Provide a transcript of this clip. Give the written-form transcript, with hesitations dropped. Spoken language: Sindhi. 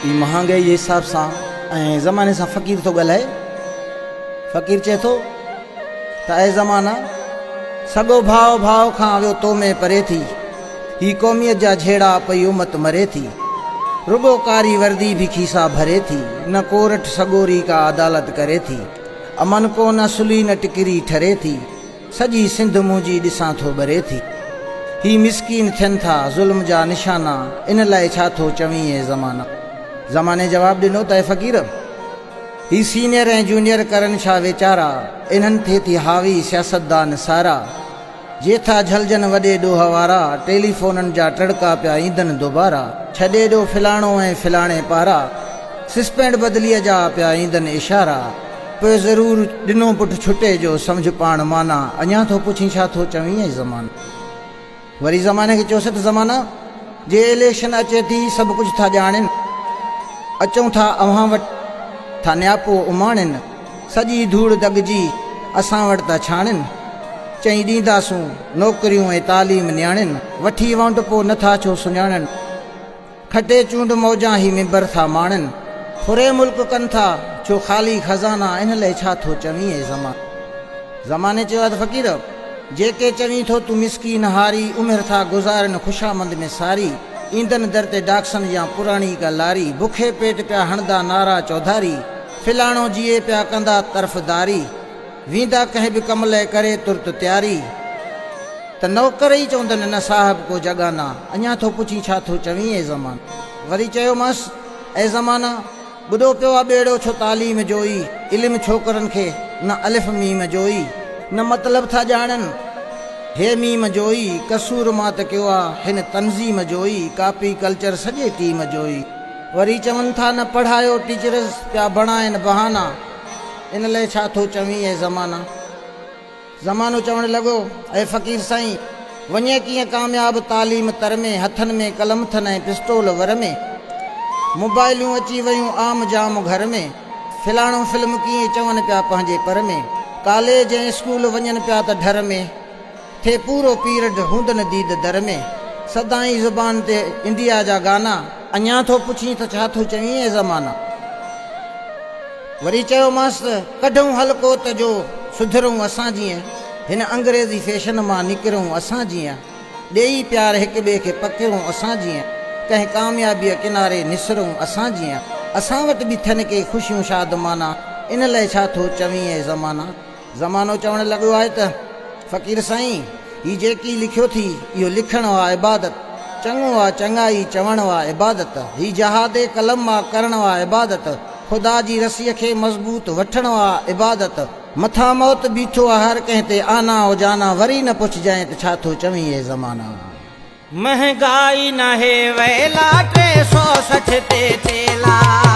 هي مهانگائي جي حساب سان ۽ زماني سان فقير ٿو ڳالهائي. فقير چئي ٿو ته اي زمانا! سڳو ڀاء ڀاء کان ويو تو ۾ پري ٿي. هي قوميت جا جهيڙا پئي امت مري ٿي. رڳو ڪاري وردي ڀي کيسا ڀري ٿي. نه ڪورٽ سڳوري ڪا عدالت ڪري ٿي. امن ڪو نه سلي نه ٽڪري ٺري ٿي. سڄي سنڌ منهنجي ڏسان ٿو ٻري ٿي. هي مسڪين ٿين ٿا ظلم جا نشانا ان لاء ڇا ٿو چوين اي زمانا. زماني جواب ڏنو ته اي فقير! هي سينيئر ۽ جونيئر ڪرن ڇا ويچارا انهن ٿئي ٿي حاوي سياستدان سارا. جي ٿا جهلجن وڏي ڏوهه وارا ٽيليفونن جا ٽڙڪا پيا ايندن دوبارا. ڇڏي ڏو فلاڻو ۽ فلاڻي پارا سسپينڊ بدليء جا پيا ايندن اشارا. پوء ضرور ڏنو پٽ ڇٽي جو سمجهه پاڻ معنيٰ اڃا ٿو پڇين ڇا ٿو چوين اي زمانه. وري زماني کي چيوسين ته زمانه جي اليڪشن اچي ٿي سڀ ڪجهه ٿا ڄاڻين اچون ٿا اوهان وٽ ٿا نياپو اماڻين سڄي ڌوڙ دڳجي اسان وٽ ٿا ڇاڻين چئين ڏينداسون نوڪريون ۽ تعليم نياڻين وٺي وونٽ پو نه ٿا ڇو سڃاڻين. کٽي چونڊ موجان هي ممبر ٿا ماڻين. ڦري ملڪ ڪن ٿا ڇو خالي خزانا ان لئه ڇا ٿو چوين اي زمان. زماني چيو آهي ته فقير! جيڪي چوين ٿو تون مسڪين هاري عمر ٿا گذارين خوشامند ۾ ساري ايندن در تي ڊاڪسن يا پراڻي ڪا لاري بکي پيٽ پيا هڻندا نعرا چوڌاري فلاڻو جيئي پيا ڪندا طرفداري ويندا ڪنهن به ڪم لئه ڪري ترت تياري. ته نوڪر ئي چوندن نه صاحب ڪو جڳانا، اڃا ٿو پڇين ڇا ٿو چوين اي زمانا. وري چيومانس، اي زمانا! ٻڏو پيو آ ٻيڙو ڇو تعليم جو ئي، علم ڇوڪرن کي نه الف ميم جو ئي، نه مطلب ٿا ڄاڻن هي ميم جو ئي، قصور مان ته ڪيو آ هن تنظيم جو ئي، ڪاپي ڪلچر سڄي ٽيم جو ئي. وري چون ٿا نه پڙهايو ٽيچرز پيا بڻائن بهانا، ان لئه ڇا ٿو چوين اي زمانا. زمانو چوڻ لڳو، اي فقير سائين! وڃي ڪيئن ڪامياب تعليم تر ۾، هٿن ۾ قلم ٿن ۽ پسٽول ور ۾. موبائلون اچي ويون عام جام گهر ۾. فلاڻو فلم ڪيئن چون پيا پنهنجي پر ۾. ڪاليج ۽ اسڪول وڃن پيا ته ڍر ۾. ٿئي پورو پيرڊ هوندن ديد در ۾. سدائين زبان تي انڊيا جا گانا. اڃا ٿو پڇين ته ڇا ٿو چوين اي زمانا. وري چيومانس ته ڪڍون حلقو ته جو سڌرون اسان جيئن، هن انگريزي فيشن مان نڪرون اسان جيئن، ڏيئي پيار هڪ ٻئي کي پڪرون اسان جيئن، ڪنهن ڪاميابيء ڪناري نسرون اسان جيئن، اسان وٽ به ٿين ڪي خوشيون شادمانا، ان لئه ڇا ٿو چوين اي زمانا؟ زمانو چوڻ لڳو آهي ته، فقير سائين! هي جيڪي لکيو ٿي، اهو لکڻ آ عبادت، چڱو آ چڱائي چوڻ آ عبادت، هي جهاد قلم آ ڪرڻ آ عبادت، خدا جي رسيء کي مضبوط وٺڻ آ عبادت، مٿان موت بيٺو آ هر ڪنهن تي آنا او جانا، وري نه پڇجانء ته ڇا ٿو چوين اي زمانا. مهنگائي ناهي ويلا 360 تي چيلا.